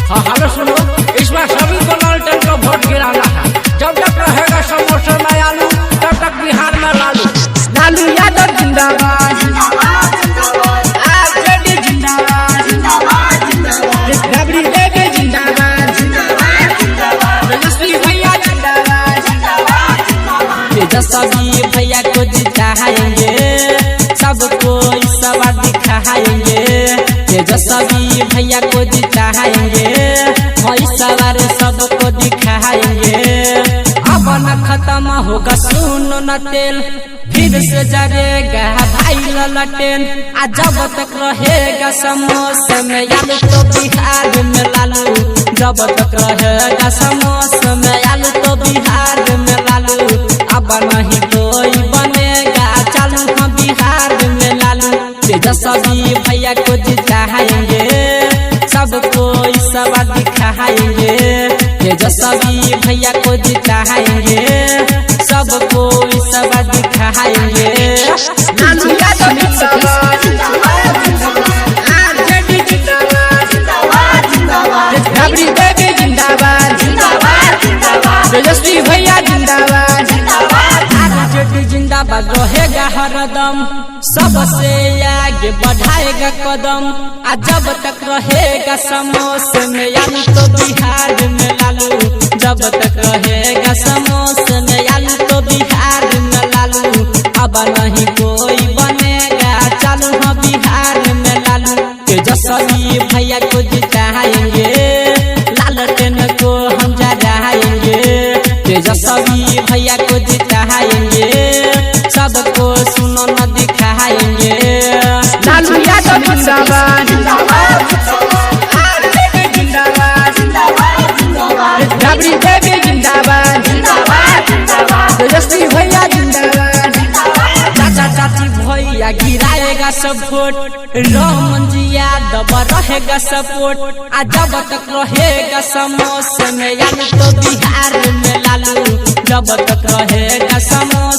हाँ हेलो सुनो, इस बार सभी को लालटेन को वोट गिराना है। जब तक रहेगा समोसे में आलू, तब तक बिहार में लालू। लालू यादव जिंदाबाद, आरजेडी जिंदाबाद, रबड़ी देवी जिंदाबाद, तेजस्वी भैया जिंदाबाद। तेजस्वी भैया को जिताएंगे, सबको सवा दिखाएंगे। तेजस्वी भैया को जिताएंगे, वही सवार सबको दिखाएंगे। अब न खत्म होगा सुनो न तेल, फिर से जरेगा भाई ललटेन। आ जब तक रहेगा समोसे में आलू तो बिहार में लालू। जब तक रहेगा समोसे में आलू तो बिहार में लालू। अब नहीं कोई बनेगा चालू हम बिहार में लालू। तेजस्वी भैया को जिताएंगे, सबको सवा दिखाएंगे। तेजस्वी भैया को जिताएंगे, सबको सवा दिखाएंगे। लालू यादव जिंदाबाद, आरजेडी जिंदाबाद, रबड़ी देवी जिंदाबाद, तेजस्वी भैया जिंदाबाद। आरजेडी जिंदाबाद रहेगा हरदम, सबसे आगे बढ़ाएगा कदम। आ जब तक रहेगा समोसे में आलू तो बिहार में लालू। जब तक रहेगा समोसे में आलू तो बिहार में लालू। अब नहीं कोई बनेगा चालू हम बिहार में लालू। तेजस्वी भैया को जिताएंगे, लालटेन को हम जराएंगे। तेजस्वी भैया को जिताएंगे, सबको सुनो न दिखाएंगे। लालू यादव जिंदाबाद, आरजेडी जिंदाबाद, रबड़ी देवी जिंदाबाद, तेजस्वी भैया जिंदाबाद। चाचा चाची भैया गिराएगा सब वोट, रोमन जी यादव रहेगा सपोर्ट। आ जब तक रहेगा समोसे में आलू तो बिहार में लालू। जब तक रहेगा समोसे